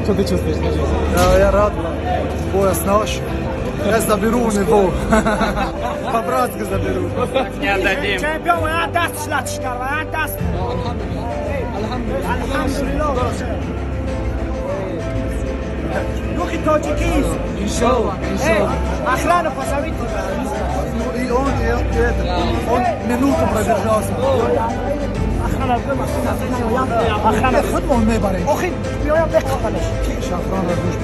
Что ты чувствуешь, скажи? Я рад, брат. Пояс наш. Я заберу у него. По-братски заберу. Не отдадим. Чемпион, я даст шлатшкар, я даст. Алҳамдулиллоҳ. Духи тоҷикист. Иншаллах, иншаллах. Охрану позовите. И он, и это. Он минуту продержался. Охрана, охрана. Худмон мебарем. Охи, биёям беқапанаш. Охрана гӯш.